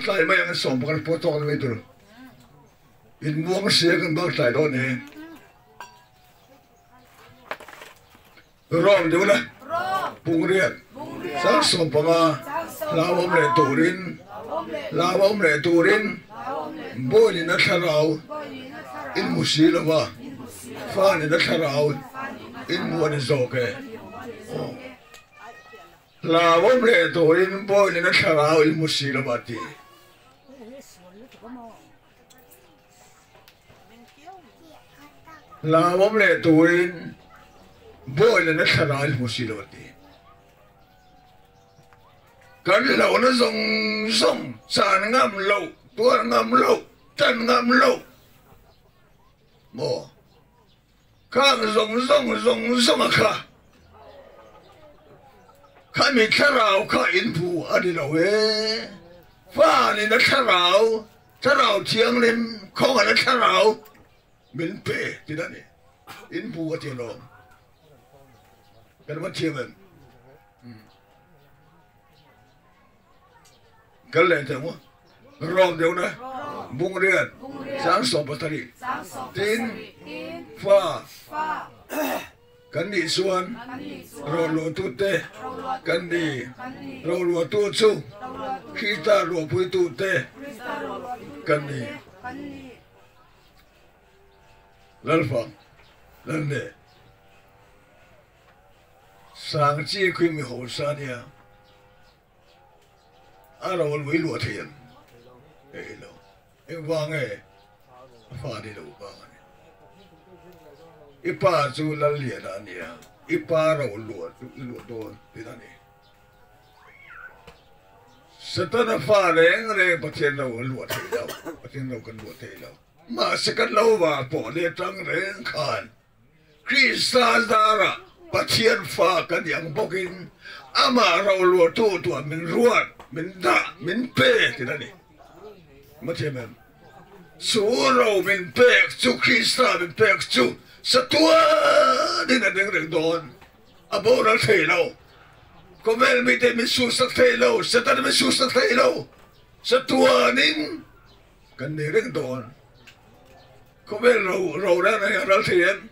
A tlai mai ang 11 pawh tawk mai tur. In muang sia kan bak tlai dawn e. Rom deuh la. Pungriat. Sang 15 hlauhawm leh turin hlauhawm leh turin Bawlin a thlarau in hmu si lo va, Fanin a thlarau in hmu a ni zawk e. Aw. Hlauhawm leh turin Bawlin a thlarau in hmu si lo va a ti. Hlauhawm leh turin Bawlin a thlarau in hmu si lo a ti. Kan hlauhna zawng zawng chan ngam loh, tuar ngam loh, tan ngam loh maw? Khang zawng zawng zawng zawnga kha khami thlarau kha in hmu a ni lo e. Fanin a thlarau, thlarau thianghlim khawngaihna thlarau min pe tih a ni. In hmu a ti alawm. Kan va thiam em? Kal leh teh maw? Rawm deuh na bungriat sang 17 tin fa kan nih chuan rawlluahtu te kan ni roluahtu chu Krista ruahpuitu te kan ni. Lalfang Lalne Sang chi khi mi hausa nia a ro lui luah thei ang hei lo engvang nge a fa ni lo vang a ni i pa chu Lalliana a nia i pa ro luah chu i luah dawn tih a ni Satana fa reng reng Pathian ro a luah thei lo Pathian ro kan luah thei lo mahse kan lo va pawh leh tang reng khan Krista zarah Pathian fa ka ni ang bawkin amah roluahtu tuah min ruat, min dah, min pe tih a ni. Mathiam em? Chu ro min pek chu Krista min pek chu satuanin a ding reng dawn. A boral thei lo. Khawvel mite min suhsak thei lo, Satan min suhsak thei lo. Satuanin kan nei reng dawn. Khawvel ro rorelna hi a ral thei em?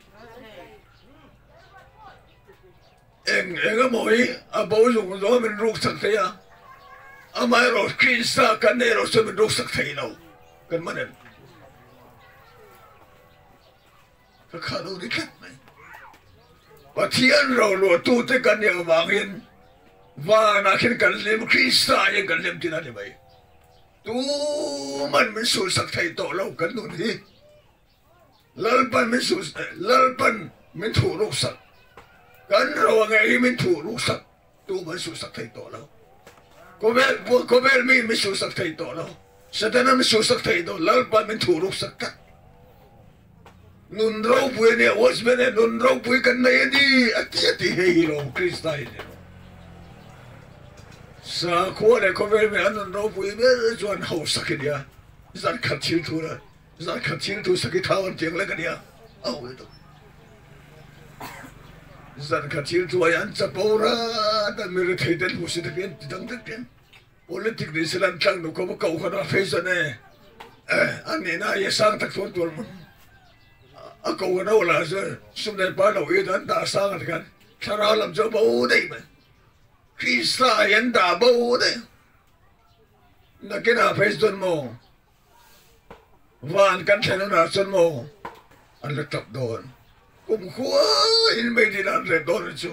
Eng eng emaw hi a bo zung zawng min ruk sak thei a, amaherawh Krista kan nei erawh chuan min ruk sak thei lo kan man em? Ka kha lo ni tlat mai. Pathian roluahtute kan nih avangin vanah khian kan hlim, Krista ah hian kan hlim tih a ni mai. Tuman min suhsak thei tawh lo kan nun hi. Lalpan min suh Lalpan min thuh ruksak. Kan ro a ngei hi min thuh ruksak. Tuman suhsak thei tawh lo. Khawvel khawvel mi min suhsak thei tawh lo. Setana min suhsak thei tawh Lalpan min thuh ruksak tlat. Nun ropui a nia watchman e nun ropui kan nei a ni a ti a ti hei hi lawm Krista hi ni lo. Sakhua leh khawvel mi an nun ropui ber chuan hausak i nia zan khat thil thu la zan khat thil thu saki thau an tiang lek a nia a ho lutuk. Zan khat thil thu ai an chapo rat a mi rethei te an hmuhsit a pian ti dang vek pian. Politic ni sela an tlang duh khawp a koh khan a phei chuan e a nihna hi a sang tak chuan tual a koh khan a awlah chuan sum leh pa lo in an dah sang a ti khan thlarau lam chu a bo daih mai. Krista hi an dah bo daih nakinah phei chuan maw van kan thlen hunah chuan maw an la tap dawn kumkhua in meidin an ret dawn chu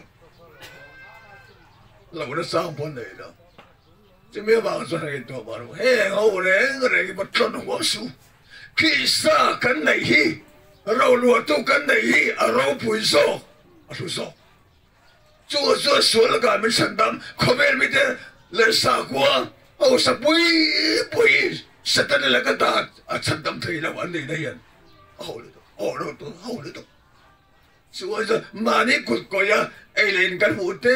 lohna sang pawh nei lo chumi avang chuan hei tawh mah rawh heng ho reng reng hi patlawn huam suh Krista kan neih hi roluahtu kan neih hi a ropui zawk a hlu zawk. Chu chuan sual lakah min chhan dam, khawvel mite leh sakhua hausa pui pui Setana laka ta a chhan dam thei lo an nihna hian a ho lutuk, a ho lutuk, a ho lutuk. Chu chuan mahni kut kawih a ei leh in kan hmuh te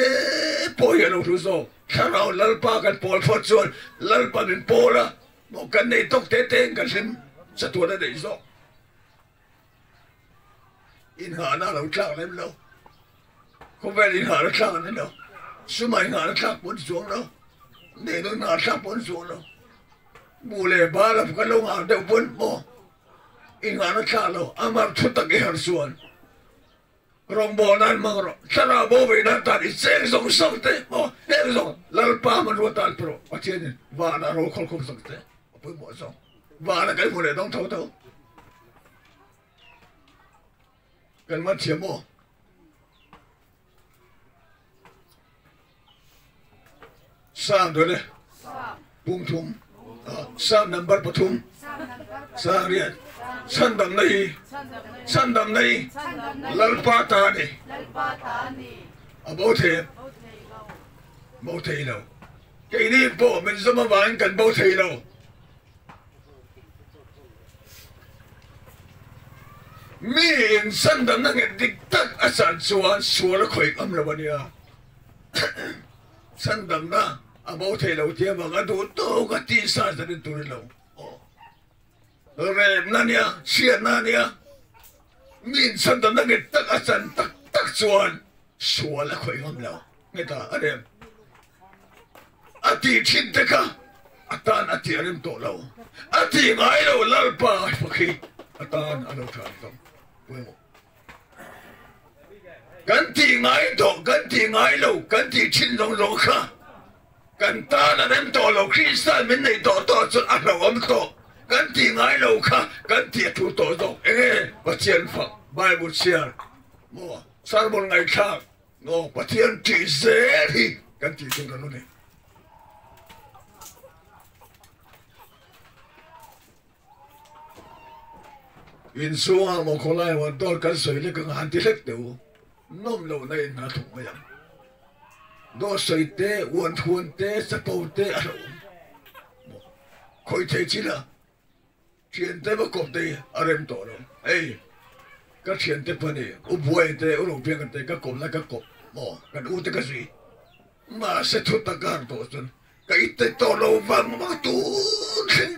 pawh hi a lo hlu zawk. Thlarau Lalpa kan pawl phawt chuan Lalpa min pawl a, maw kan nei tawk te te in kan hlim chatuan a neih zawk. Inhahna a lo tlak lem lo. Khawvel inhahna tlak a ni lo. Suma inhahna tlak pawh a ni chuang lo. Neilo inhahna tlak pawh a ni chuang lo. Mu leh bal a kan lo nghah deuh pawn maw i nghahna thlah lo a mar thu tak i harh chuan rawngbâwl nan hmang rawh thlarau bo vei nan tan i cheng zawng zawng te maw heng zawng Lalpa hmanrua tan pe rawh Pathianin vanah ro khawlkhawm sak che a pawimawh zawng vanah kan hmu leh dawng tho tho. Kan man thiam maw? Sang dawt e. Pung thum. Sang number pathum. Sang riat. Chhandamna hi. Chhandamna hi. Lalpa ta ni. A bo thei em? Bo thei lo. Keini pawh min zawm avangin kan bo thei lo. Mi in sandamna nghet dik tak a chan chuan sual a khawih ngam lo a nia. Sandamna a bo thei lo tia vang a duh tawk a tisa zan in tur lo. Remna nia, chhiatna nia. Mi in sandamna nghet tak a chan tak tak chuan sual a khawih ngam lo. Nghet a, a rem. A tih thin te kha a tan a tih a rem tawh lo. A tih ngai lo Lalpa fak hi a tan a lo tha ang tawh. Pawimawh. Kan tih ngai tawh, kan tih ngai lo, kan tih thin zawng zawng kha kan tan a rem tawh lo. Kristian min neih tawh tawh chuan a hlauhawm tawh. Kan tih ngai lo kha kan tih a thu tawh zawk. Enge Pathian fak, Bible chhiar maw, sermon ngaihthlak, Aw Pathian tih zel hi kan tih tur a lo ni. Inchhungah maw khawlai maw dawr kan sawi lek ang han ti hlek teh u. Nawm loh na in hna thawk mai ang. Dawr sawi te, uan thuan te, chapo te a hlauhawm. Khawih thei chi la. Thiante va kawp te hi a rem tawh lo. Hei ka thiante pahnih U Buai te U Ropianga te ka kawp lai ka kawp maw kan u te ka zui. Mahse thu tak ka har tawh chuan ka i te tawh lo vang vang tun thleng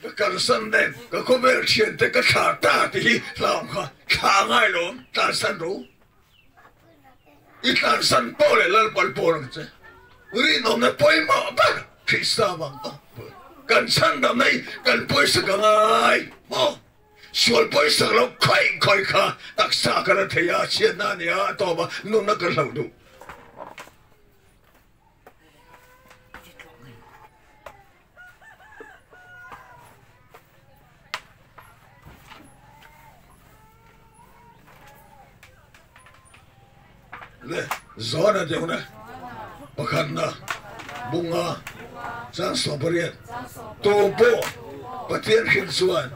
ka kalsan nen ka khawvel thiante ka thla ta tih hi hlauhawm kha thla ngai lo awm tlansan ro. I tlansan pawh leh Lalpal pawh ang che. Rinawmna pawimawh ber Krista vang tawh kan chhandamna hi kan pawisa ka ngai maw? Sual pawisa lo khawih khawih kha taksa kan a thei a, chhiatna a ni a, a tawp a, nunna kan hlauh duh. Le Zona deuhna pakhatna bunga chang 80 tu pawh Pathian hrin chuan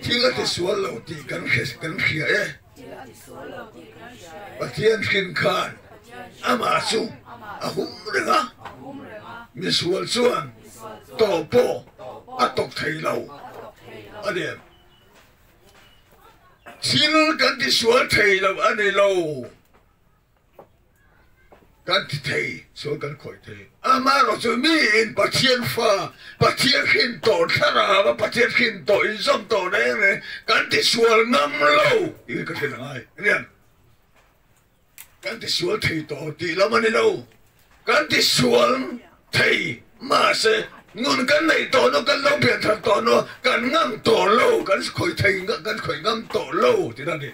thil a tisual lo tih kan hria e. Pathian hrin khan amah chu a hum reng a, misual chuan tawh pawh a tawk thei lo a ni. Thil kan tisual thei lo a ni lo. Kan ti thei, sual kan khawih thei. Amaherawh chu miin Pathian fa, Pathian hrin tawh thlarau a Pathian hrin tawh inzawm tawh reng reng kan ti sual ngam lo tih hi ka hrilh angai a nia. Kan ti sual thei tawh tih lam a ni lo. Kan ti sual thei mahse nun kan neih tawh nu, kan lo pian thar tawh nu, kan ngam tawh lo, kan khawih thei, kan khawih ngam tawh lo tih a ni.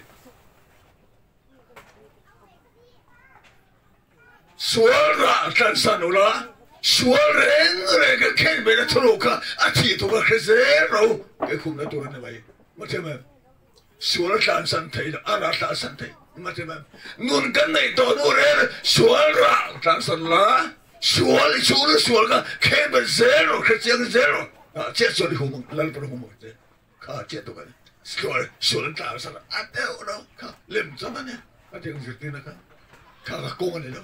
Sual rah tlansan ula, sual reng reng ka khen ve na thuruk kha a thih tur ka hre zel ro, kei khumna tur a ni mai. Mathiam em? Sual a tlansan thei lo, a rah tlansan thei. Mathiam em? Nun kan neih tawh hnu reng sual rah tlansan la, sual i chhung na sual kha khen ve zel ro, hre chiang zel ro. Tah chiah chuan i hum ang, Lalpan hum ang che. Kha chiah tuk a ni. Sual sual an tlar sak a deuh lo kha lem chang a nia a ti ang zirtirna kha kha ka kawng a ni lo.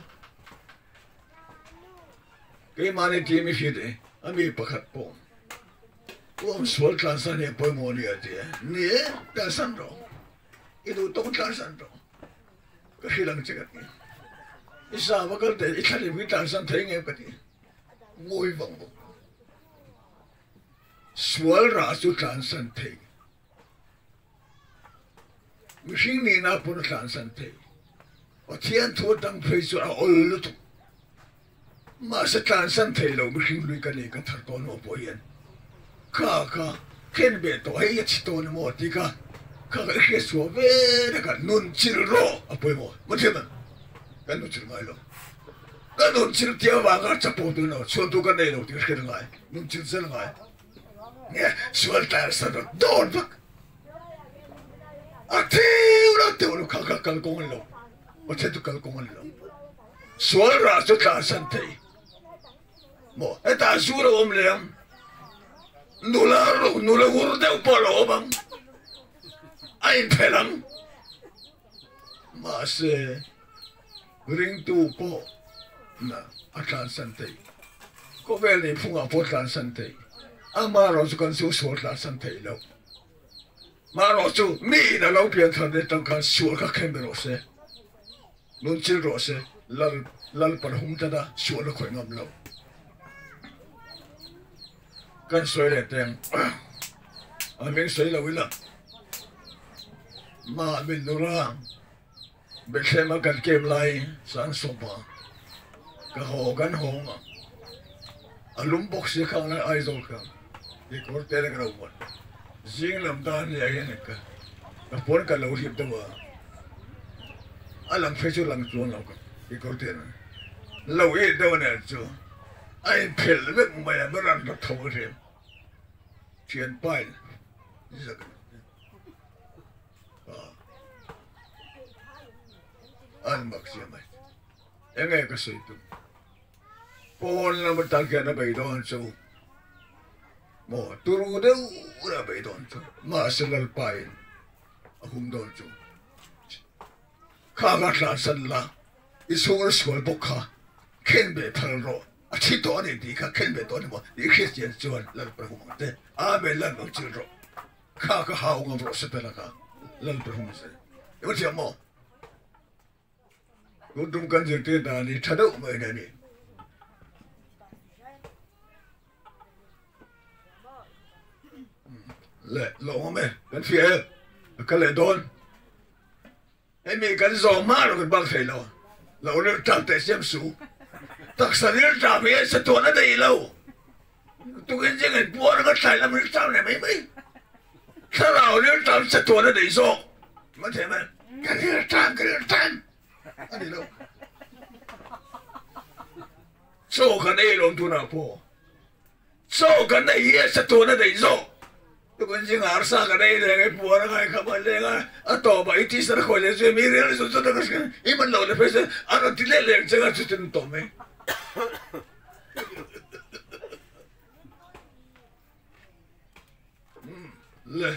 Keimahni team i hriat e a mi pakhat pawh uam sual tlansan hi a pawimawh a ni a ti e. Ni e tlansan rawh i duh tawk tlansan rawh ka hrilh ang che ka ti. I sa va kal teh i thla lim hi tlansan thei ngem ka ti. Ngawi vang bawk. Sual rah chu tlansan thei. Mihring nihna pawn a tlansan thei. Pathian thu atang phei chu a awl lutuk. Mahse tlansan thei lo mihring hlui ka nei ka thar tawh hnuah pawh hian kha kha khen ve tawh hei a chhi tawh ni maw tih kha kha ka i hriat chhuah ve na kha nun chil rawh a pawimawh maw thiam em? Kan nun chil ngai lo. Ka nun chil tia vanga chapo tur lo chhuan tur ka nei lo tih ka hriat ngai nun chil zel ngai. Nge sual tlansan rawh dawn vak a theu lo teuh lo kha kha kal kawng a ni lo Pathian chu kal kawng a ni lo. Sual rah chu tlansan thei maw? Hetah zu lo awm leh ang, nula nula ur deuh pawh lo awm ang, a inphelh ang. Mahse, ringtu pawh na a tlansan thei, khawvel nei phungah pawh tlansan thei, amaherawhchu kan chu sual tlansan thei lo. Maherawhchu mi in a lo pian thar leh tang khan sual kha khen be rawh se. Nun chil rawh se, Lal Lalpan hum tlat a, sual a khawih ngam lo. Kan sawi leh teng a hming sawi lo ila, Mah min nula Bethlehem a kan kem lai sang sawpa ka haw kan hawng a, a lum bawk si khang lai Aizawl kha kekawr te la ka lo buat zing lam dan leh hian ka pawn ka lo hlip deuh a. A lang phei chu lang chuan lo ka ti ko tih a lo ih deuh a nen chu a inphelh vek mai a ber an ra tho a hriam thianpa in zak an mak sia mai enge ka sawi tum pawn lam atang hian a bei dawn chu maw turu deuh a bei dawn chu mahse lalpa in a hum dawn chu kha kha tlansan la i chhunga sual bawk kha khen ve phal rawh a thi tawh a ni tih kha khen ve tawh a ni maw tih Kristian chuan Lalpa hum ang che Amen Lalpa ang chil rawh kha kha hau ngam rawh Setana kha Lalpa hum che i va thiam maw tun tum kan zirtir dan hi tha deuh mai a ni. Le lawm awm e kan hria e a kal leh dawn hemi kan zawm hma lo kan bak thei lo lo ril ṭam teh siam su taksa ril ṭam hi sa tuan a nei lo tukin zing in puar ka thlai lam ril ṭam leh mai mai thlarau ril ṭam sa tuan a nei zawk ma thei mai ka ril ṭam ka ril ṭam a ni lo chaw kan ei lawm tunah pawh Chaw kan ei hi a sa tun a daih zawk. Tukun zingah arsa kan ei leng i puar a ngai kha man leng a, a tawpah i tisa na khawi leh zui mi rel zut zut a ka hria i man lo leh phei chuan a rawn ti leh leng cheng a chutin tawh mai. Le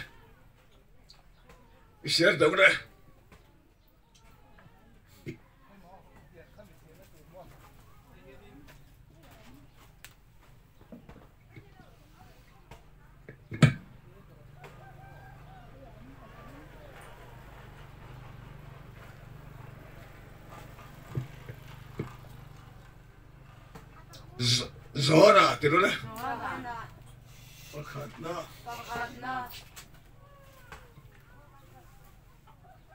i share deuh le. Zawna ti rawh le. Pakhatna.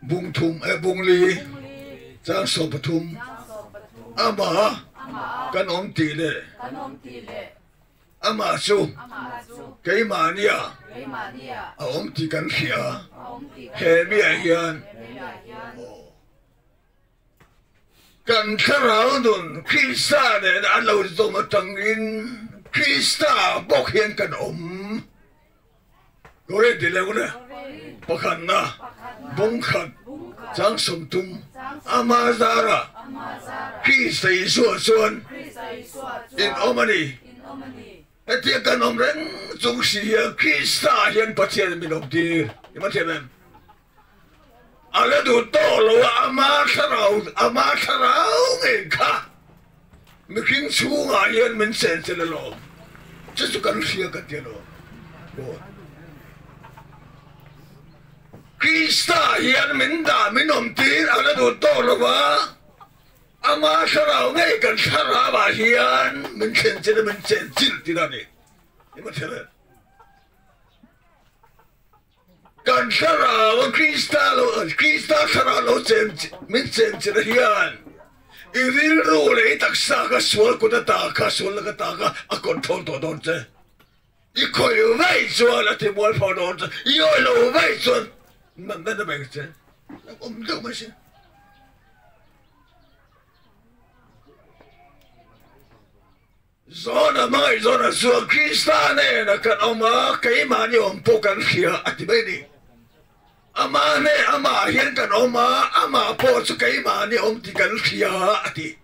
Bung thum eh bung li chang 13 amah kan awm tih leh amah chu keimahnia a awm tih kan hria he miah hian kan thlarau nun Krista nen a lo zawm atangin Krista bawk hian kan awm. Korin ti leh ule pakhatna bungkhat chang 30 ama zara Krista Isua chuan in awm a ni. Hetia kan awm reng chung si hian Krista hian Pathian min awm tir. I man thiam em? A la duh tawh lo a, ama thlarau, ama thlarau ngei kha mihring chhungah hian min chenchilh alawm. Chu chu kan hria ka ti alawm. Aw. Krista hian min dah min awm tir a la duh tawh lo va, ama thlarau ngei kan thlarauah hian min thlenchilh a, min chenchilh tih a ni. I ma thil e. Kan thlarau a Krista lo Krista thlarau lo chen min chen chilh hian I rilru leh i taksa kha sual kut ata kha, sual lak ata kha a control tawh dawn che. I khawih vaih chuan a ti mualpho dawn che, i awih lo vaih chuan natna na beng che. Lo awm deuh mai si. Zawna hmangaih zawna chuan Krista nena kan awm a, keimahni awm pawh kan hria a ti mai a ni. Amah nen amah hian kan awm a, amah pawh chu keimahni awm tih kan hria a ti.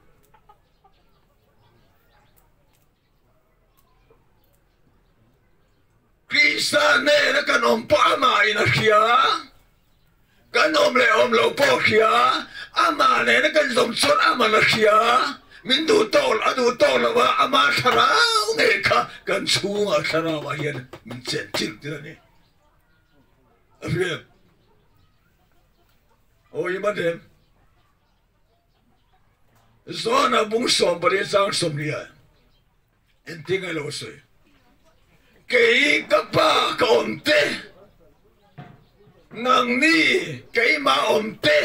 Krista nena kan awm pawh amahin a hria, kan awm leh awm loh pawh a hria, amah nena kan zawm chuan aman a hria, min duh tawk a duh tawk lo a, ama thlarau ngei kha kan chhungah thlarauah hian min chen chilh tir a ni. A hria em? Aw i man em? Zona bung 18 chang 20 engtin nge lo sawi? Kei ka pa ka awm te, nangni keimah awm te,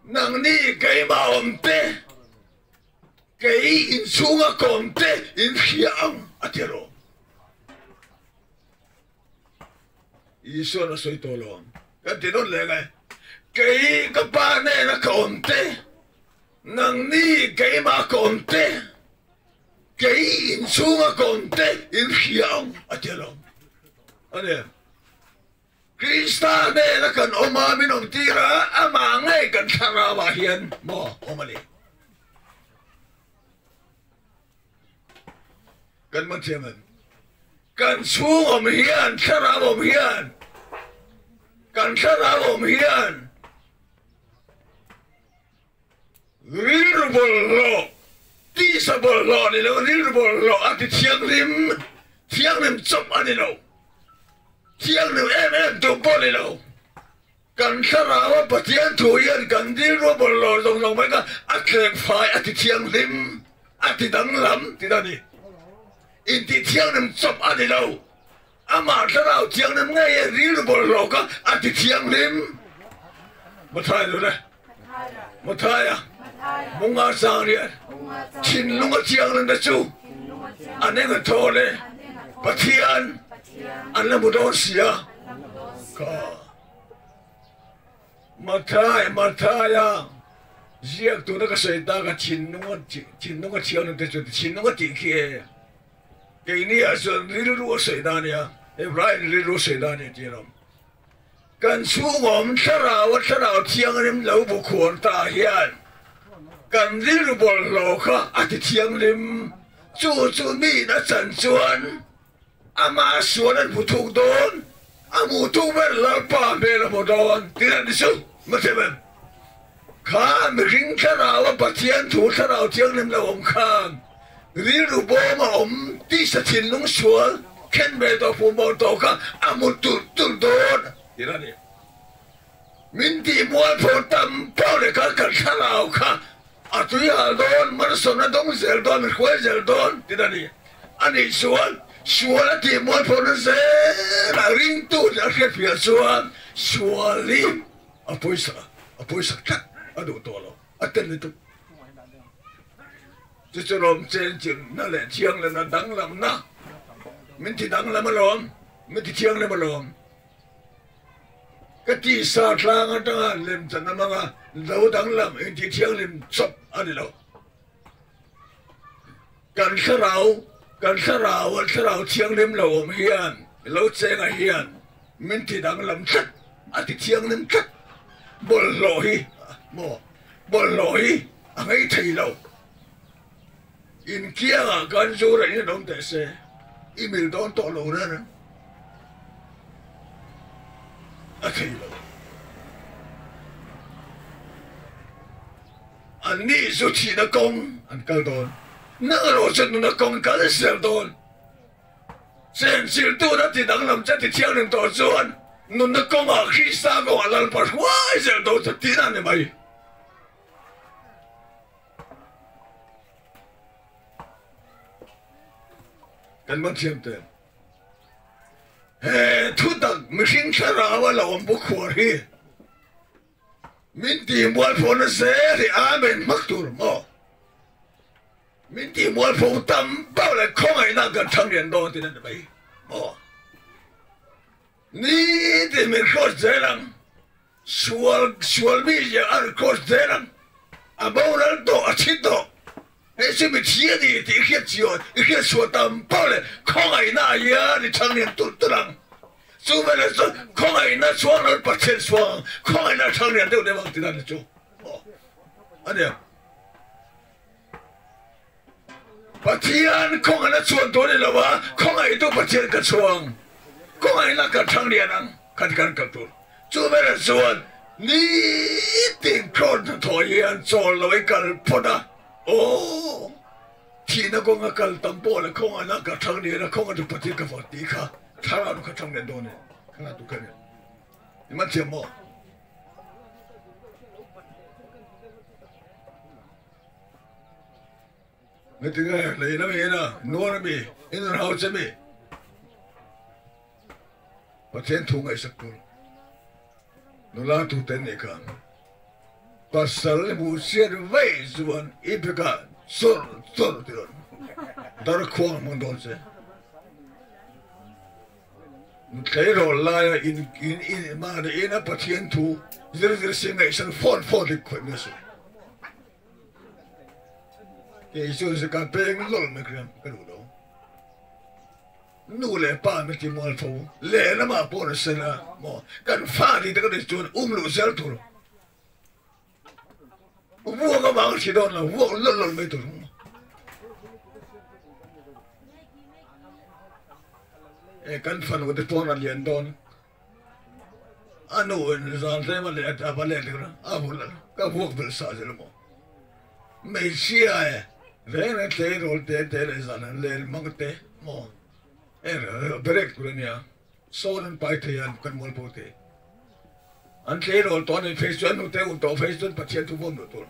nangni keimah awm te, kei inchhunga ka awm te in hria ang a ti rawh. Isuan a sawi tawh lo ang. Kan ti nawn leh nge? Kei ka pa nena ka awm te, nangni keimah ka awm te, kei inchhunga ka awm te in hria ang a ti alawm. A ni. Krista nena kan awm a, min awm tir a, amah ngei kan thlarauah hian maw awm a ni. Kan man thiam em? Kan chhung awm hian, thlarau awm hian, kan thlarau awm hian rilru bawlhhlawh, tisa bawlhhlawh ni lo, rilru bawlhhlawh a ti thianghlim, thianghlim chawp a ni lo, thianghlim em em tum pawh ni lo. Kan thlarau a Pathian thu hian kan rilru a bawlhhlawh zawng zawng mai kha a thleng fai a ti thianghlim, a ti danglam tih a ni. Intih thianghlim chawp a ni lo. Amah thlarau thianghlim ngei e rilru bawlhhlawh kha a ti thianghlim. Mathai lo le. Mathaia Munga sang rian thinlung a thianghlim te chu an eng a thaw le Pathian an la hmu dawn si a. Ka Mathai Mathaia ziak tuna ka sawi tak a thinlung a thinlung a thianghlim te chu thinlung a tih khi e keini ah chuan rilru a sawi dan a nia Hebrain rilru a sawi dan a nia tih a awm. Kan chhungawm thlarau a thlarau thianghlim lo bu khuar ta hian kan rilru bawlhhlawh kha a ti thianghlim. Chu chu miin a chan chuan ama sual an hmu thuk dawn, a hmuh thuk ber Lalpa hmel a hmu dawn tih a ni chu. Mathem em? Kha mihring thlarau a Pathian thu thlarau thianghlim lo awm khan rilru bawm a awm tisa thinlung sual khen ve tawh fuh mawh tawh kha a hmu tulh tulh dawn tih a ni. Min tih mualpho tam pawh leh kha kan thlarau kha a tui hal dawn, malsawmna dawng zel dawn, min hruai zel dawn tih a ni. A nih chuan sual a tih mualpho na zelah ringtu nih a hriatfiah chuan sual hi A pawisa, a pawisa tlat a duh tawh lo, a tel lutuk. Chu chu lawm chen chinna leh thianghlimna danglamna, min ti danglam alawm, min ti thianghlim alawm. Ka tisa tlang atanga lemchan a hmang a, lo danglam inti thianghlim chawp a ni lo. Kan thlarau, kan thlarau a thlarau thianghlim lo awm hian, lo cheng ah hian min ti danglam tlat, a ti thianghlim tlat. Bawlhhlawh hi maw, bawlhhlawh hi a ngei thei lo. Inkiang ah khan zu reng in awm teh se, i mil dawn tawh lo reng reng. A thei lo. An nih chu thihna kawng an kal dawn, nang erawh chu nuna kawng kal zel dawn. Chenchiltu ti danglam che ti thianghlim tawh chuan nunna kawngah Krista kawngah Lalpa hruai zel dawn chu tihna a ni mai. Kan man thiam te. He thutak mihring thlarau a lo awm bawk khuar hi. Min ti mualpho na zel hi Amen hmak tur maw? Min ti mualpho tam pauh leh khawngaihna kan thang lian dawn tih na ni mai maw? Nitin min cross zel ang, sual sual mi ziah a rawn cross zel ang, a boral tawh a thi tawh, hei chu mi thi a ni tih i hriat chiah i hriat chhuah tam pauh leh khawngaihna ah hian i thang lian tulh tulh ang. Chu veleh chuan khawngaihna chhuang lo Pathian chhuang ang, khawngaihna a thang lian deuh deuh ang tih dan chu aw a nia. Pathian khawngaihna chhuan tur a ni lo a, khawngaihtu Pathian ka chhuang, khawngaihna kan thang lian ang kha ti kan kal tur. Chu veleh chuan nitin kraws hnathawh hian chawl lo i kal phawt a, aw thihna kawnga kal tam pawh leh khawngaihna ka thang lian a, khawngaihtu Pathian ka vawt tih kha thlarau nu kha thang lian dawn e, thlarau tu kha nia. I man thiam maw? Ngatinge lei lam hi ina nuar ami in rawn hau che mi? Pathian thu ngaihsak tur nula tu te nih kha pasal i hmuh chiat vaih chuan i beka chawrh chawrh ti rawn dar khuang a hmang dawn che. Tleirawl laia in in in mahni ina Pathian thu zir zir si ngaihsan phone phone hi khawih mai suh. Kei chuan se ka peng lawlh mai kha ka duh lo. Nu leh pa mi ti mual tho lehlamah pawh ni sela maw kan fa tih te ka nih chuan um luh zel tur. Vuak avang a thi dawn lo, vuak lawlh lawlh mai tur. E kan fanu te pawn a lian dawn. A nu in zan tlem a leh a va leh tir a, a hul a, ka vuak belh sa zel maw. Hmeichhia e, reng reng tleirawl te te leh zan an len mang te maw. E break tur a nia. Sawn an pai thei a, kan mualpho thei. An tleirawl tawh a nih phei chuan hnute un tawh phei chuan Pathian thu vawm duh tur.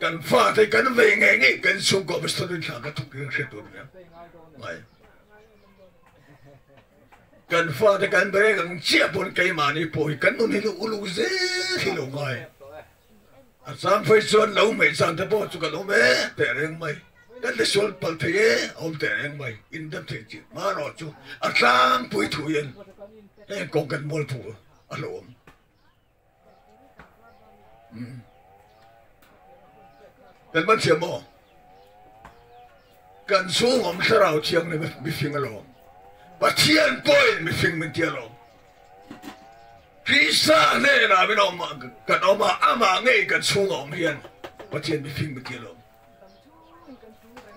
Kan fate kan vei ngei ngei kan chhungkaw Pastor in thla ka thawk tir hriat tur nia ngai. Kan fate kan break ang chiah pawn keimahni pawh hi kan nun hi lo uluk zel hi lo ngai. A chang phei chuan lo hmeih chan te pawh chu kan awm e teh reng mai. Kan ti sual palh thei e a awm teh reng mai. In dam thei chi hmanrawh chu a tlangpui thu hian heng kawng kan mual phu a lo awm. Kan man thiam maw? Kan chhungawm thlarau thianghlim mifing alawm. Pathian pawhin mifing min ti alawm. Krista hnenah min awm kan awm a, amah ngei kan chhunga awm hian Pathian mifing min ti alawm.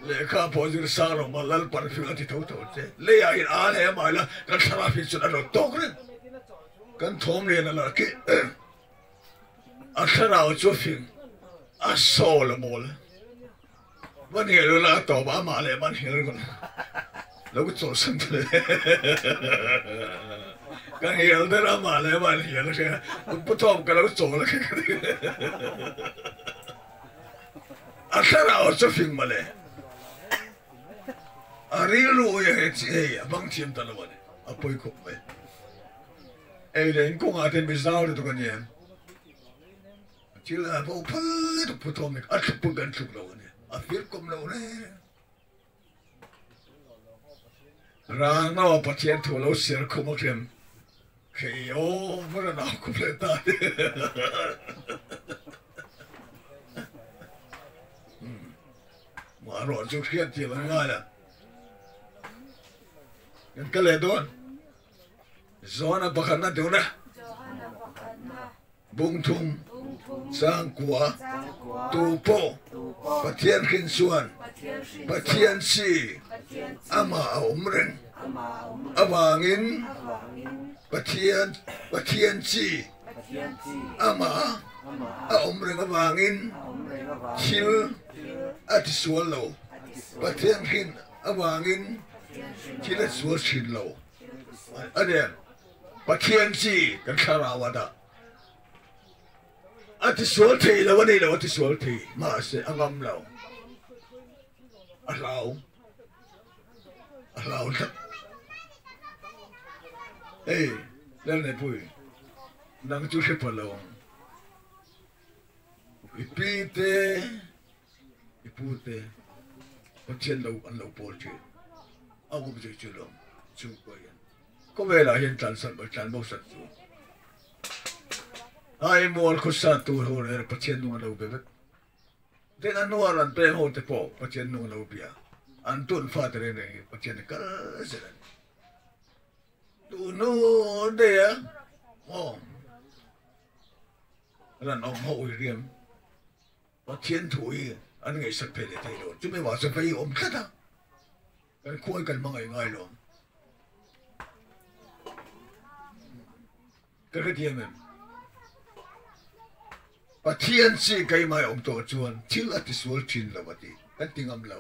Lehkha pawh zir sang lo mah Lalpan fing a ti tho tho che. Leiah hian a hle mai la, kan thlarau hi chuan a rawn tawk reng. Kan thawm lian a la ki. A thlarau chu fing a sawl a mawl. Man hel ula a tawp a, amah leh man hel rawh. Lo ka chawlhsan ta le. Ka hel der amah leh man hel a hria. Pu Thawm ka lo chawl a kha ka ti. A thlarau chu fing mawle. A rilru hi hei chi hei a hmang thiam ta lo a ni. A pawi khawp mai. Ei leh in kawngah te mi zau lutuk a ni em? Thil a bo phal lutuk phu thawm hi a thluk pawn kan thluk lo a ni. A fir kawm lo reng. Rangnaw Pathian thu lo siar khum a hrem khei aw mara nau khum leh ta ni. Mah rawh chu hriat thiam an ngai a. Kan kal leh dawn. Johana pakhatna tuna. Bungthum, Changkua, Tupawh, Pathian hrin chuan Pathian chi amah a awm reng avangin Pathian Pathian chi amah a awm reng avangin thil a tisual lo. Pathian hrin avangin thil a tisual thin lo a ni. Pathian chi kan thlarau a dah. A tisual thei lo a ni lo, a tisual thei. Mahse a ngam lo. A hlau. A hlau tlat. Ei, Lalnepui, nang chu hre pha lo ang. I pi te, i pu te Pathian lo an lo pawl thin. A awm zui chu lawm chhungkua hian khawvelah hian tlansan tlanbo sat chu ai mual khawsa tur ho leh Pathian nung an lo be vek. Tin a hnuah an peng ho te pawh Pathian nung an lo bia. An tun fa te reng reng hi Pathian kal zel a ni. Tunu daih a maw ran awm ho hi riam Pathian thu hi an ngaihsak thei leh thei lo chumi vang chuan ka i awm tlat a kan khuai kan hmangaih ngai lo ka hrethiam em Pathian chi keimah awm tawh chuan thil a tisual thin lo a ti kan ti ngam lo.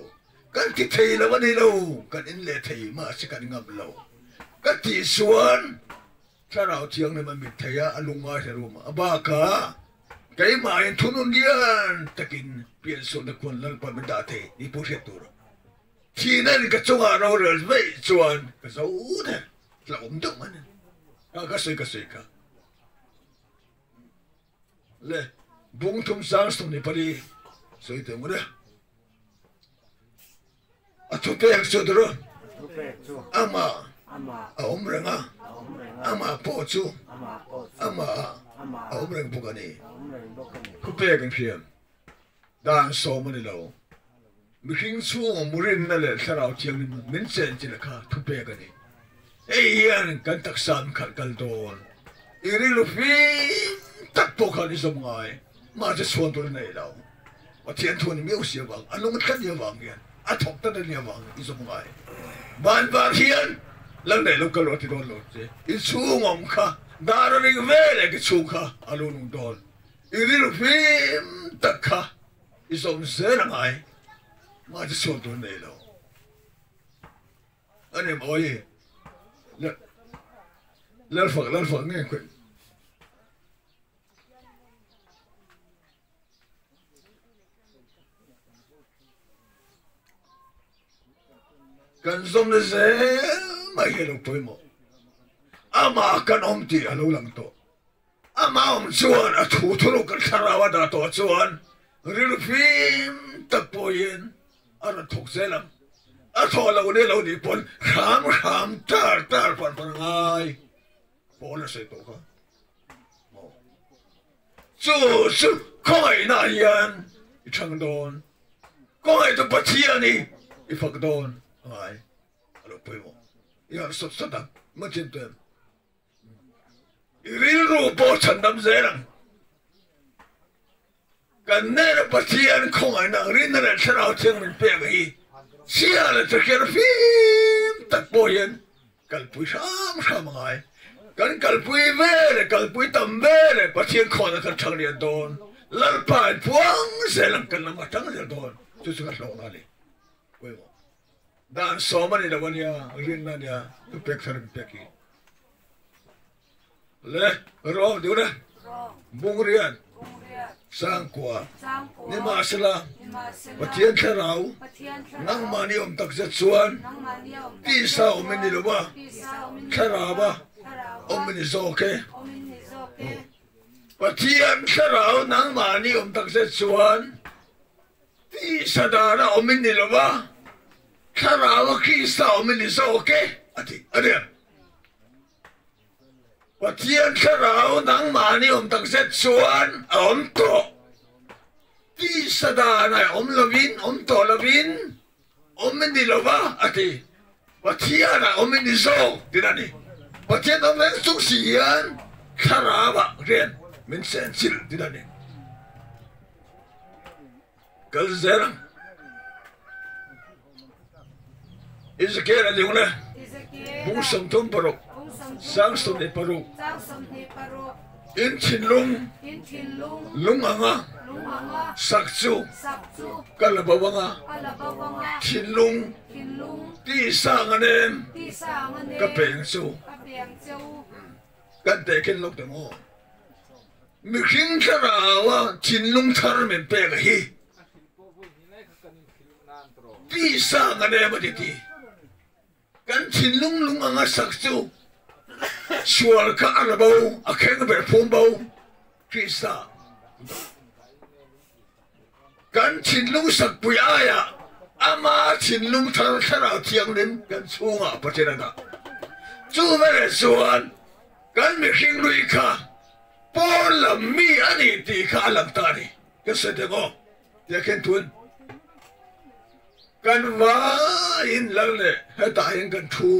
Kan ti thei lo a ni lo, kan in leh thei mahse kan ngam lo. Ka tih chuan Thlarau Thianghlim a mit thei a, a lungngai hre rum a. Bakah keimahin thunun lian takin piansualna khuan Lalpa min dah thei tih pawh hriat tur. Thihna in ka chungah rorel vaih chuan ka zo der, hlauhawm deuh mai a ni. Ka sawi ka sawi kha. Le bung thum sang 24 sawi teh ngun e. A thupek chu dawr ama a awm reng a, amah pawh chu amah a awm reng bawk a ni. Thupek an hriam dan sawm a ni lo. Mihring chhunga murinna leh thlarau thianghlim min chenchilh kha thupek a ni. Hei hian kan taksa an khalh kal dawn. I rilru fim tak pawh khan i zawm ngai. Mahse chhuan tur a nei lo. Pathian thu a ni miau si avang, a lung tlat ni avang hian, a thawk tlat a ni avang i zawm ngai. Van var hian lal nei lo kal rawh a ti dawn lo che. I chhung awm kha dar a ring ve leh ka chhung kha a lu nung dawn. I rilru fim tak kha i zawm zel a ngai. Mahse chhuan tur a nei lo. A ni mawi Lalfak Lalfak nge khawih. Kan zawmna zel mai hi a lo pawimawh. Amah kan awm tih a lo lang tawh. Amah awm chuan a thu thuruk kan thlarau a dah tawh chuan rilru fim tak pawhin a rawn thawk zel ang. A thawh lo nia lo nih pawn hram hram tar tar pan pan a ngai. Pawl a sawi tawh kha. Maw? Chu chu khawngaihna ah hian i chhang dawn. Khawngaihtu Pathian hi i fak dawn a ngai. A lo pawimawh. I harh sawt sawt ang. Hmachhin tu em? I rilru pawh chhandam zel ang. Kan hnena Pathian khawngaihna rinna leh Thlarau Thiang min pek hi chhia leh chakher fim tak pawh hian kalpui hram hram a ngai. Kan kalpui ve leh kalpui tam ve leh Pathian khawngaihna kan thang lian dawn. Lalpa in puang zel ang kan lam atang zel dawn. Chu chu ka hlawkna a ni. Pawimawh. Dan sawm a ni lo a nia, rinna a nia, thupek thar min pek hi. Le, rawng deuh le, Bungrian, Sangkua, Nimahsela, Pathian Thlarau, nangmahni awm takzet chuan tisa awm i ni lo a, Thlaraua awm i ni zawk e. Pathian Thlarau nangmahni awm takzet chuan Tisa dana awm i ni lo a, Thlaraua Krista awm i ni zawk e, a ti a ni. Pathian Thlarau nangmahni awm takzet chuan a awm tawh. Tisa dana awm lovin, awm tawh lovin awm i ni lo va, a ti. Pathianah awm i ni zawk tih a ni. Pathian awm reng chung si hian Thlarauah rian min senchilh tih a ni. Kal zel ang. Ezekiel a liung le. Bung 36, sang 26. In thinlung lung anga sak chu ka la bo anga thinlung ti sang a nem ka peng chu kan tehkhin lawk teh maw. Mihring thlaraua thinlung thar min pek a hi tisa kan em a ti ti. Kan thinlung lung anga sak chu sual kha a la bo, a kheng ber phum bo, Krista. Kan thinlung sakpui aiah ama thinlung thar Thlarau Thianghlim kan chhungah Pathian a dah. Chu veleh chuan kan mihring lui kha pawn lam mi a ni tih kha a lang ta a ni. Ka sawi teh maw? Tia khen thun kan vaiin lal leh hetah hian kan thu.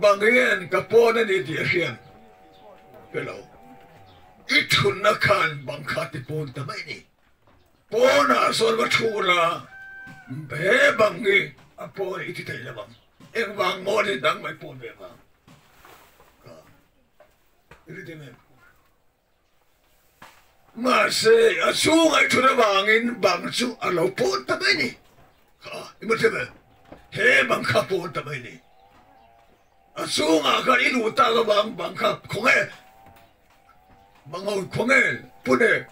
Bang hian ka pawn a ni tih a hriat pe lo. I thutna khan bang kha ti pawn ta mai ni. Pawnah sawn va thu la, he bang hi a pawn i ti thei lo ang. Engvang maw ni dang mai pawn ve vang ka i ri em em. Mahse, a chhung a thut avangin bang chu a lo pawn ta mai ni. Kha, i hmu thim em? He bang kha pawn ta mai ni. A chhungah khan i luh tak avang bang kha khawnge, bang ho khawnge, pune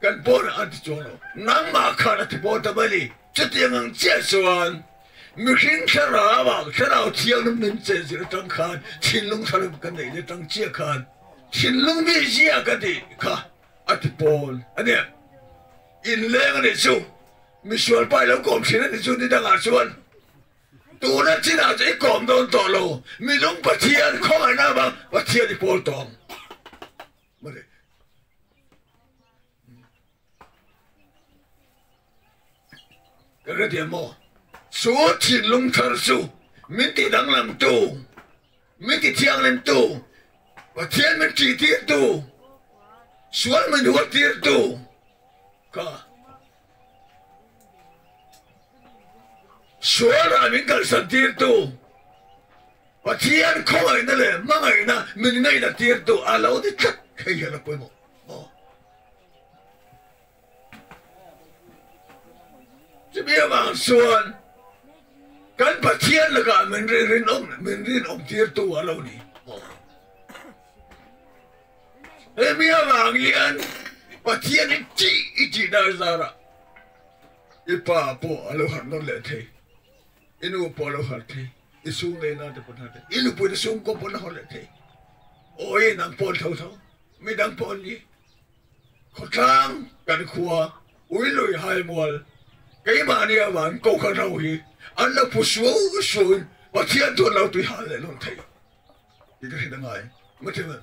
kan pawn an ti chuang lo. Nangmah khan a ti pawn ta mai ni. Chutiang ang chiah chuan mihring thlarau ah thlarau thianghlim min chenzir atang khan thinlung thlarau kan neih leh atang chiah khan Thinlung mi zia ka tih kha a ti pawl a nia. Inleng a nih chu misual pa i lo kawm thin a nih chu ni dangah chuan tuna chinah chu i kawm dawn tawh lo. Minung Pathian khawngaihna avang Pathian i pawl tawh ang. Mawle. Ka hrethiam maw? Chu thinlung thar chu min ti danglamtu, min ti thianghlimtu, Pathian min ṭihtirtu, sual min huattirtu kha sual rah min kalsantirtu, Pathian khawngaihna leh hmangaihna min ngaihnatirtu a lo ni tlat hei hian a pawimawh maw? Chumi avang chuan kan Pathian lakah min rinawm min rinawm tirtu a lo ni. Hemi avang hian Pathian i tih i tih dar zarah i pa pawh a lo harh nawn leh thei, i nu pawh a lo harh thei, i chhung leh nate pawh an harh thei, i nupui te chhungkaw pawh an harh leh thei. Awi nang pawh an tho tho, midang pawh an ni. Khawtlang kan khua ui lui hai mual keimahni avang kokhan ho hi an lo phu suau suauin Pathian chuan lo tui hal leh lawm thei tih ka hriat a ngai. Mathilman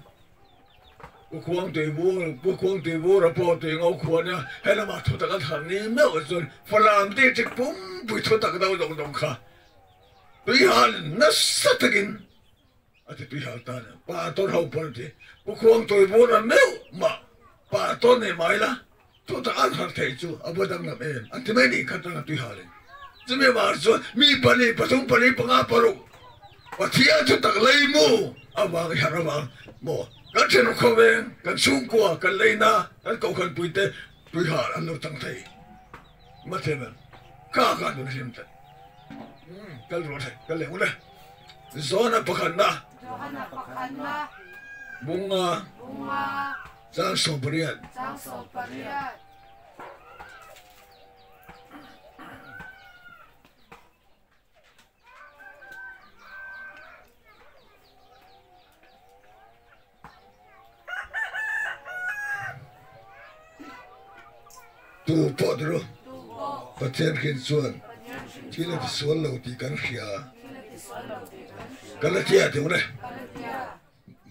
Pu Khuang tui bur Pu Khuang tui bur a pawh tui ngo khua nia he lamah thu tak an thar ni meuh chuan Falam district pumpui thu tak deuh zawng zawng kha tui hal nasa takin A ti tui hal ta nia. Pa tawn ho pawn a ti. Pu Khuang tawi bur a meuh mah pa tawn nei mai la, chutah an har theih chu a va danglam em an ti mai nih kha tang a tui hal in. Chumi avang chuan mi pahnih, pathum, pali, panga, paruk Pathian chu tak lei mu avang i har avang maw kan thenawm khawveng, kan chhungkua, kan leina, kan kohhran puite tui hal an lo chang thei. Mathiam em? Ka ka nun hlim tlat. Kal rawh le, kal leh ngun e. Johana pakhatna. Johana pakhatna. Bunga. Bunga. Chang 18. Chang 18. Tu pawh ti ru, Pathian hrin chuan thil a ti sual lo tih kan hria. Galatia ti ru le,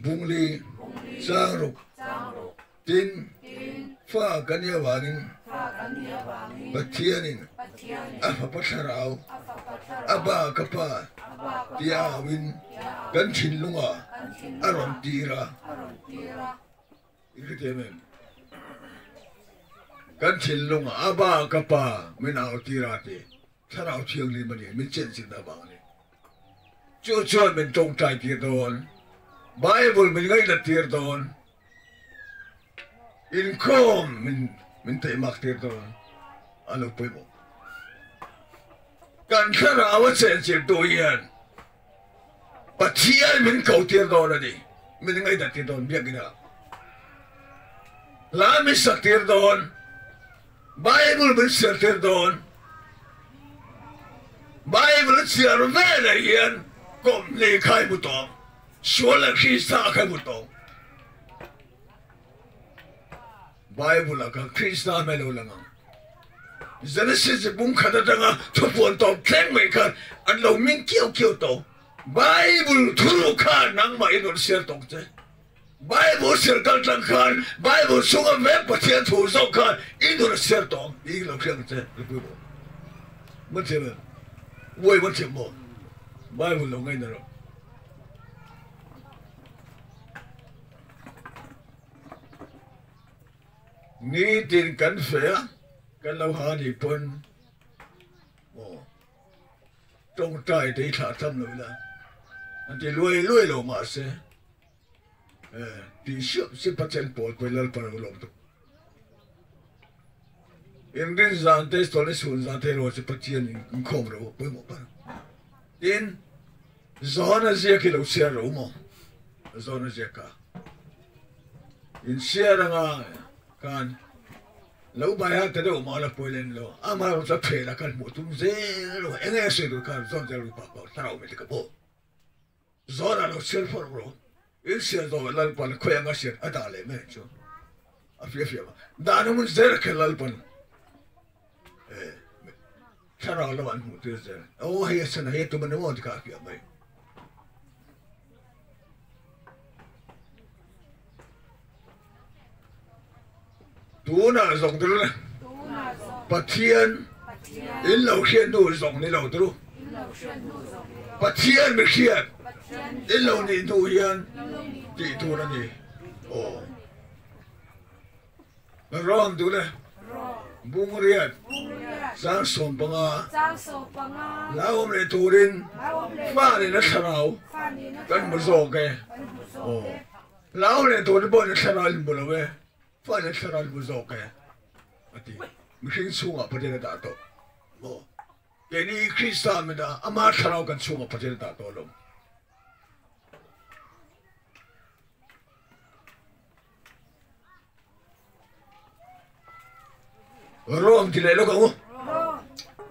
Bungli, Changruk, Tin, fa kan i avangin Pathianin a Fapa Thlarau, Abba ka Pa tia auin kan thinlungah a rawn tir a. I hrethiam em? Kan thinlungah Abba ka Pa min au tir a ti. Thlarau Thianghlim a ni, min chenchilhna avang a ni. Chu chuan min tawngtai tir dawn, Bible min ngaihlat tir dawn, inkhawm min min teimak tir dawn a lo pawimawh. Kan thlarau a chenchilh tu hian Pathian min ko tir dawn a ni, min ngaihlat tir dawn biakina hla min sak tir dawn. Bible min chhiar tir dawn. Bible chhiar veleh hian kawmhni kha i hmu tawh ang, sual leh Krista kha i hmu tawh ang. Bible ah khan Krista hmel lo lang ang. Genesis bung khat atanga thupuan tawp thleng mai khan an lo ming kiau kiau tawh. Bible thuru khan nangmah in rawn share tawk che. Bible share kal tlang khan Bible chhunga vek Pathian thu zawk khan in rawn share tawh ang tih lo hriat ang che ropui maw? Man thiam em? Uai man thiam maw? Bible lo ngaina rawh. Nitin kan fe a, kan lo ha ni pawn aw tawngtai te hi thlah tham lo ila an ti luai luai lo mahse tih siap siap Pathian pawl pawhin Lalpa lo lawm tuk. Inrin zan te chawlhni chhun zan te erawh chu Pathian inkhawm ro pawimawh ber. Tin, Johana ziak hi lo chhiar ro maw? Johana ziak kha in chhiar anga khan lo bai ha ta deuh mah la pawi lem lo. Amaherawhchu chu a phel a khan hmuh tum zel ro eng nge sawi tur khan zawn zel ru pa pawh thlarau mai te ka pawh Johana lo chhiar phawt ro. In chhiar zawh Lalpan khawi anga hriat a dah leh mai chu a fia fia a. Dan a hmun zel kher Lalpan Thlarau lamah an hmuh tir zel. Aw hei a chhan a hei a tum a ni maw tikah a fiah mai. Tunah zawng turu le. Pathian in lo hriat hnu zawng ni lo turu. Pathian mi hriat in lo nih hnu hian tih tur a ni. Aw. Rawng duh le. Bungriat 15 hlauhawm leh turin fa nena thlarau kan hmu zawk e. Aw. Hlauhawm leh turin pawh thlarau in hmu lo e. Fa nena thlarau in hmu zawk e. A ti. Mihring chhungah Pathian a dah tawh. Maw? Keini Krista min a, ama thlarau kan chhungah Pathian a dah tawh alawm. Rom ti leh lawk ang u.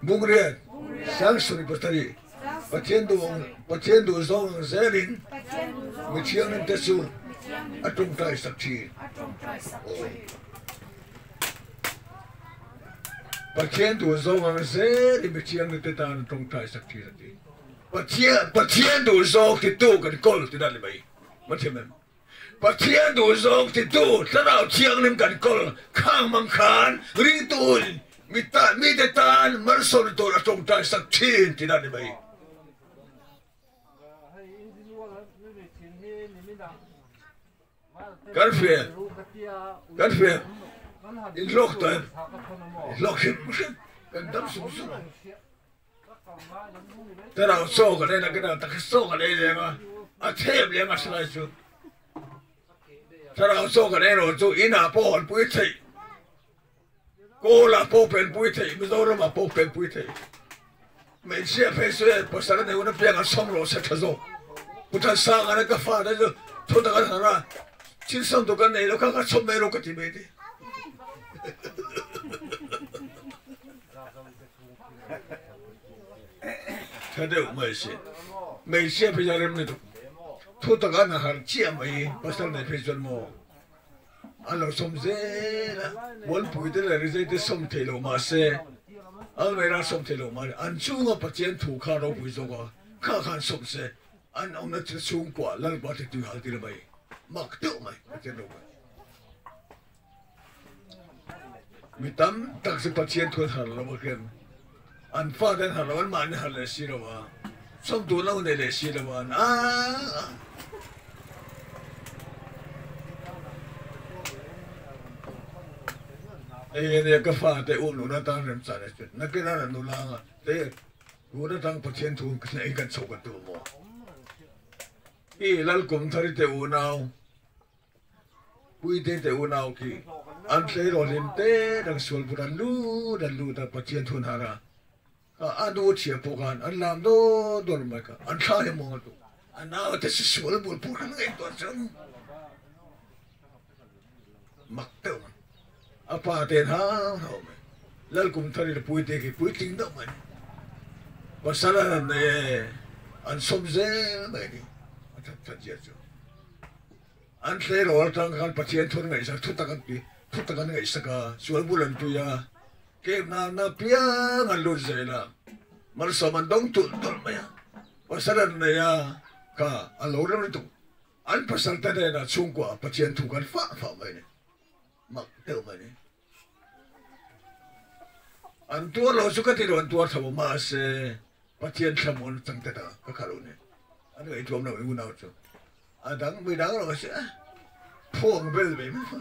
Bungriat, 27, Pathian duh ang Pathian duh zawng ang zelin mi thianghlim te chu a tawngtai sak thin. Pathian duh zawng ang zelin mi thianghlim te tan a tawngtai sak thin a ti. Pathian Pathian duh zawng titu kan kawl ti dan ni mai. Mathiam em? Pathian duh zawng titu Thlarau Thianghlim kan kawl khang mang khan ringtuin mi ta mite tan malsawm tur a tawngtai sak thin tih dan ni mai. Kan hria kan hria in hlawk tawh em? Hlawk hrim hrim kan dam sum sum ang. Thlarau chaw kan en a, ka dan tak hi chaw kan ei leng a, a thep leng a hrilai chu. Thlarau chaw kan ei rawh chu inah pawh hawn pui theih, Kawlah pawh pen pui theih, Mizoramah pawh pen pui theih. Hmeichhia phei chu e pasal a nei hun apiang a sawm rawh se tha zawk. Pu Thansanga nen ka fate chu thu tak an harh a, thil sawm tur kan nei lo kha ka chhawm mai rawh ka ti mai ni. Tha deuh mai si. Hmeichhia phei chuan rem lutuk. Thu tak an harh chiah mai pasal nei phei chuan maw an lo sawm zel a, Mualpui te leh Rizei te sawm thei lo mahse Almeida sawm thei lo mahse an chunga Pathian thu kha ropui zawk a, kha khan sawm se an awmna chhungkua Lalpa te tui hal tir mai mak deuh mai Pathian ropui. Mi tam tak chu Pathian thu an harh lo a khian an fate an harh lo an mahni harh leh si lo a, sawmtu lo nei leh si lo a an a. Hei ania ka fate um lohna atan remchan a chu nakin a rawn nula anga te tun atang Pathian thu hnaih kan chhoh kan tum maw? I Lalkumthari te unau. Puite te unau khi an tleirawl hlim te dang sual but an lut an lut a, Pathian thun har a, a nu thiam pawh khan an lam dawr dawr mai kha an thla hi maw tu a nau te chu sual bul pur an ngaih tuah chuan mak deuh mai a pa te an hau hau mai Lalkumthari leh Puite khi puitling deuh mai pasal an han nei e an sawm zel mai ni a that that zia chu. An tleirawl atang khan Pathian thun ngaihsak thu tak an ti. Thu tak an ngaihsak a, sual bul an pui a, kemna na piang an lut zel a, malsawm an dawng tulh tulh mai a, pasal an nei a, kha a lo rem lutuk. An pasal te hnenah chhungkua Pathian thu kan fah fah mai a ni, mak deuh mai a ni. An tuar lo chu ka ti lo, an tuar tho a, mahse Pathian thlamuan chang te ta ka kha lo ni. An ngaihtuam lo i unau chu. A dang midang lo si a, phuang bel ve mai fo.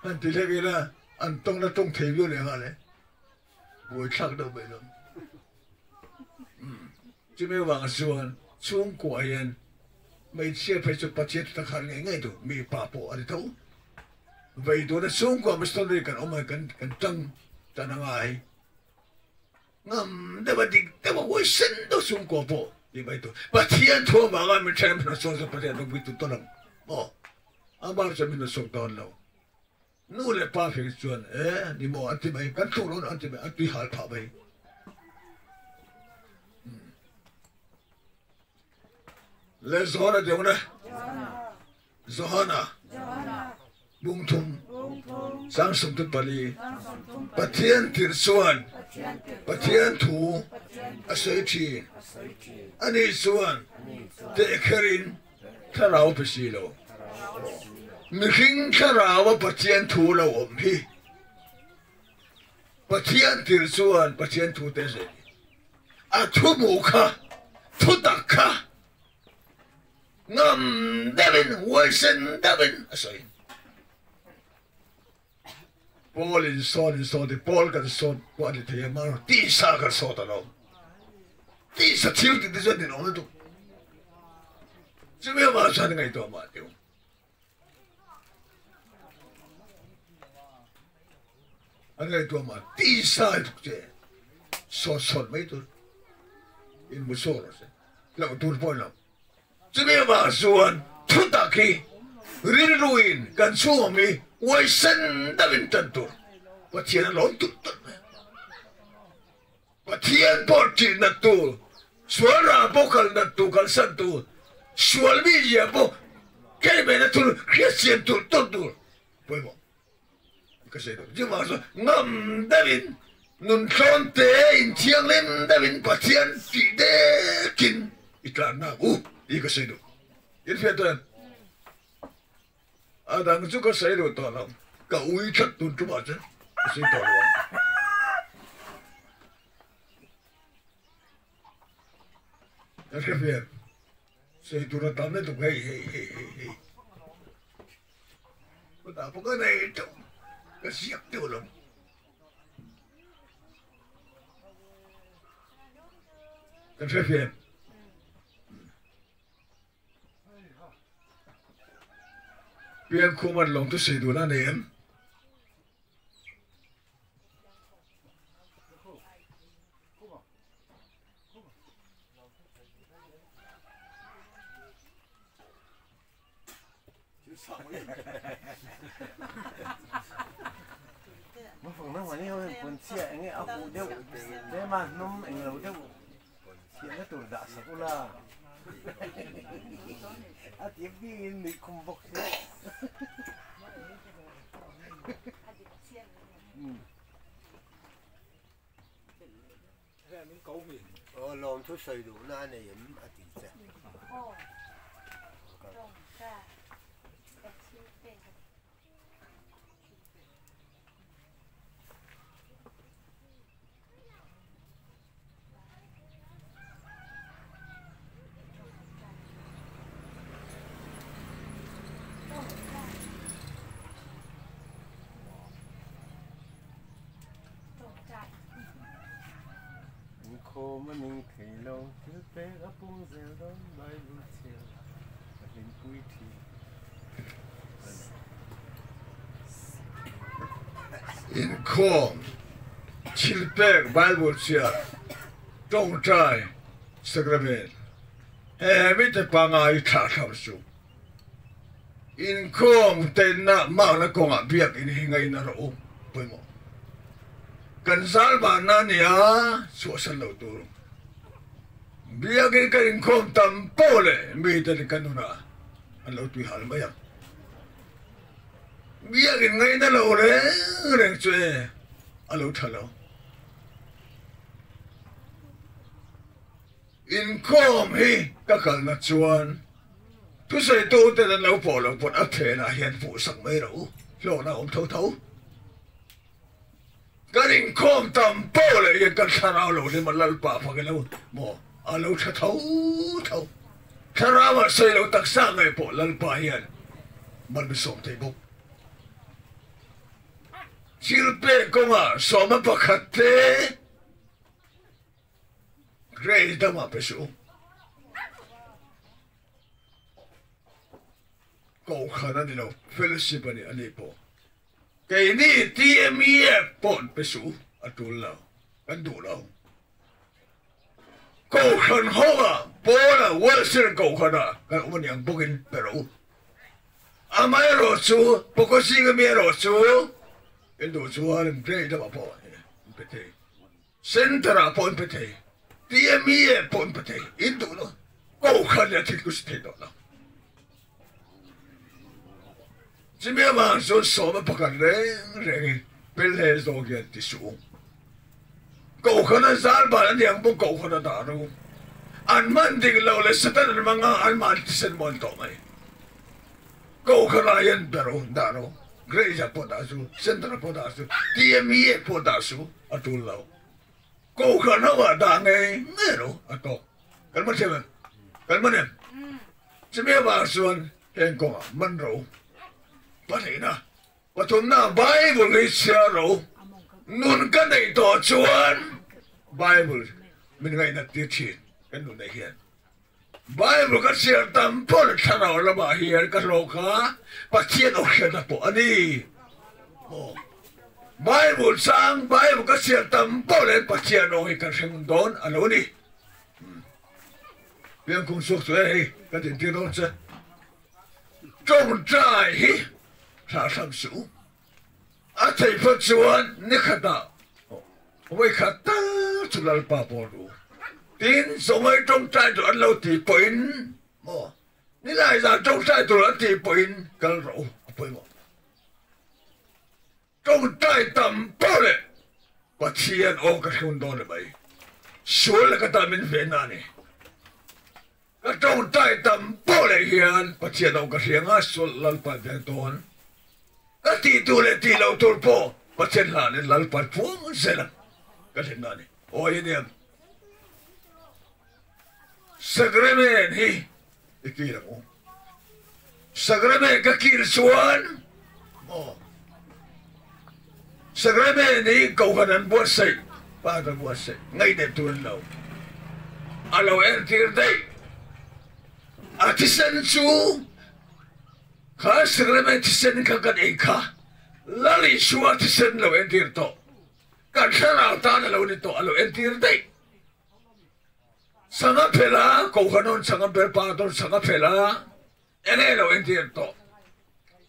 Han ti hlek ila an tawng la tawng thei viau leh nghal e. Buaithlak deuh mai lo. Chumi avang chuan chhungkua hian hmeichhia phei chu Pathian thutak har ngei ngei duh mi pa pawh a ni tho. Vei tuna chhungkua missionary kan awm a kan kan tang tan a ngai. Ngam deuh a dik deuh a huaisen deuh chhungkua pawh tih mai tur. Pathian thu avanga min then hna sawn chu Pathian ropui tut dawn ang maw? Amah chuan min hnawt chhuak dawn lo. Nu leh pa fing chuan e ni maw an ti mai, kan tluk lo an ti mai, an tui hal phah mai. Le Johana deuh na, Johana bungthum sang 34, Pathian tir chuan Pathian thu a sawi thin, ani chuan tehkherin Thlarau pe si lo. Mihring thlaraua Pathian thu lo awm hi Pathian tir chuan Pathian thu te zir hi a thu hmuh kha thu tak kha ngam deuhin huaisen deuhin a sawi. Paul in sawn in sawn ti Paul kan sawn pawh a ni thei a mahro tisa kan sawt a lo tisa thil tih te chuan ninawm lutuk chumi avang chuan ngaihtuah mah teu an ngaihtuah mah tisa tuk che sawt sawt mai tur in mu sawt rawh se hlauh tur pawh lo. Chumi avang chuan thutak hi rilruin kan chhungawm hi uaisen deuhin tan tur Pathian a lawm tulh tulh mai a. Pathian pawh ṭih nat tur, sual rah pawh kal nat tur, kalsan tur, sual mizia pawh keimahna thul hriatchian tulh tulh tur pawimawh. Ka sawi deuh deuh vang chuan ngam deuhin nun tlawn te inthianghlim deuhin Pathian tih dekin i tlanna ang u tih ka sawi duh. In hriat dawn em? A dang chu ka sawi duh tawh lo, ka ui that tun tumah chuan ka sawi tawh lo ang. Ka hre hmel. Sawi tur a tam lutuk hei hei hei hei hei. Chutah pawh ka nei teuh, ka ziak teuh lo. Ka hre hmel. Piangkhum an lawng chu sawi duhna a nei em? Aw lawm thu sawi duhna a nei em a ti che. Inkhawm a ning thei lo, thil pek a pung zel dawn, Bible chhiar a hlimpui thin a ni. Inkhawm, thil pek, Bible chhiar, tawngtai, sacrament, he mite pangai thlah thlau suh. Inkhawm tenna makna kawngah biakinn hi ngaina rawh u, pawimawh. Kan zal vanna a nia, chhuahsan lo tur. Biakin kan inkhawm tam pawh leh mite kan nunah an lo tui hal mai ang. Biakin ngaihna lo reng reng chu e a lo tha lo. Inkhawm hi ka kalna chuan thusawitu ten an lo pawh lo pawn a phenah hian hmuhsak mai rawh u, hlawkna a awm tho tho. Kan inkhawm tam pawh leh hian kan thlarau lo hlim a Lalpa fak ilo maw a lo tha tho tho. Thlarau ah sawi lo taksa ngei pawh Lalpa hian mal mi sawm thei bawk. Thil pek kawngah sawma pakhat te Grace dangah pe suh u. Kohhran a ni lo, fellowship a ni a ni pawh. Keini TMEF pawh an pe suh a tul lo, kan duh lo. Kohhran ho ah Paula Wellsir kohhran ah kan awm a ni ang bawkin pe rawh u. Amaherawhchu Pawkaw zinga mi erawh chu in duh chuan grade lamah pawh in pe thei, Centre ah pawh in pe thei, TMEF pawh in pe thei, in duh lo. Kohhran leh thil ku si thei tawh lo. Chumi avang chuan sawma pakhat reng rengin pelhe zawk hian ti suh u. Kohhran a zal ban a niang bawk kohhran a dah ru. An hman dik lo leh Satan an hmang a, an mahni thisen mawn tawh mai. Kohhran ah hian ber u, dah ru. Grace ah pawh dah su, Center ah pawh dah su, TME ah pawh dah su, a tul lo. Kohhran ho ah dah ngei ngei ru, a tawk. Kan hma thiam em? Kan hma nem? Chumi avang chuan heng kawngah man ro pahnihna, pathumna Bible hi chhiar ro nun ka neih tawh chuan Bible min ngaihnat tir thin kan nun nei hian. Bible ka chhiar tam pawh thlarau lamah hian ka hlawk a, Pathian aw hriatna pawh a ni. Maw? Bible chang Bible ka chhiar tam pawh leh Pathian aw hi kan hre ngun dawn a lo ni. Piangkhum chhuak chu e hei ka dintir dawn che. Tawngtai hi thlah hram suh u. A theih phawt chuan ni khatah vawi khat tal chu Lalpa pawl ru. Tin, zawngaih tawngtai tur an lo tih pawhin maw nilai zan tawngtai tur an tih pawhin kal rawh u a pawimawh. Tawngtai tam pawh leh Pathian aw ka thlun dawn a mai. Sual laka ta min venna a ni. Ka tawngtai tam pawh leh hian Pathian aw ka hria nga sual Lalpa veng dawn. Ka tih tur leh tih loh tur pawh Pathian hlanin Lalpa phuang zel ang ka hlimna a ni. Aw i nia. Sacrament hi i kil ang u. Sacrament ka kil chuan maw Sacrament hi Kohhran an buatsaih, pa an buatsaih, ngaihnep tur an lo. A lo entir daih. A thisen chu kha Sacrament thisen kha kan ei kha Lal Isua thisen lo entir tawh. Kan thlarau tan a lo ni tawh, a lo entir daih. Sangha phela Kohhran sangha ber pa dawn sangha phela enge lo entir tawh.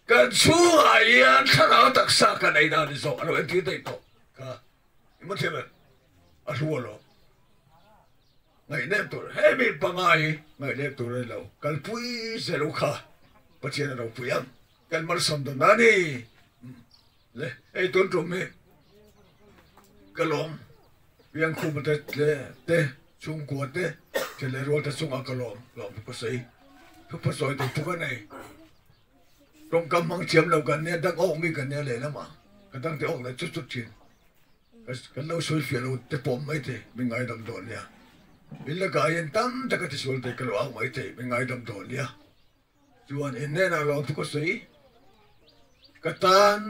Kan chhungah hian thlarau taksa kan ei dan ni zawk a lo entir daih tawh kha i maw thiam em? A hlu alawm. Ngaihnep tur hemi panga hi ngaihnep tur a ni lo. Kalpui zel u kha Pathian a ropui ang. Kan malsawm dawn a ni. Le hei tun tum hi ka lawm Piangkhuma te tle te chhungkua te the leh rual te chungah ka lawm lawm ka sawi thupa sawi tur thu ka nei tawngkam hmang thiam lo kan nia dang awk mi kan nia lehlamah ka dang te awk leh chut chut thin kan lo sawi fiah lo te pawm mai thei min ngaidam dawn nia in lakah hian tam taka tisual thei ka lo au mai thei min ngaidam dawn nia. Chuan in hnenah lawm chu ka sawi, ka tan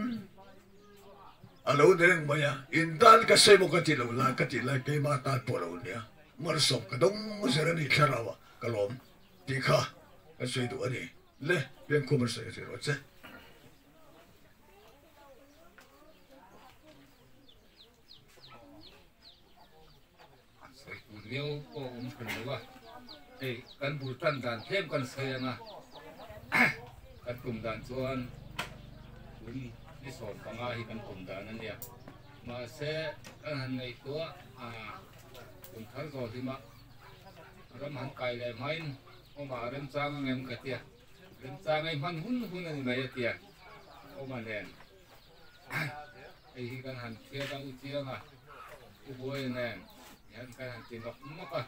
a lo ni reng mai a, in tan ka sawi maw ka ti lo lai ka tih lai keima tan pawh a lo nia, malsawm ka dawng zel a ni thlarau ah ka lawm tih kha ka sawi duh a ni. Le, Piangkhum an sawi a ti rawh che. Sawi tur viau pawh awm hran lo a, hei kan bul tan dan tlem kan sawi ang a, kan tum dan chuan tun ni 15 hi kan tum dan a nia, mahse kan han ngaihtuah a kum thar zawh hlim a ram han kai leh hmain awmah remchang ang em ka tia, remchang ei hman hun hun a ni mai a tia. Awma nen hei hi kan han thiat a, u Chianga, u Buaia nen hian kan han ti nawk nawk a.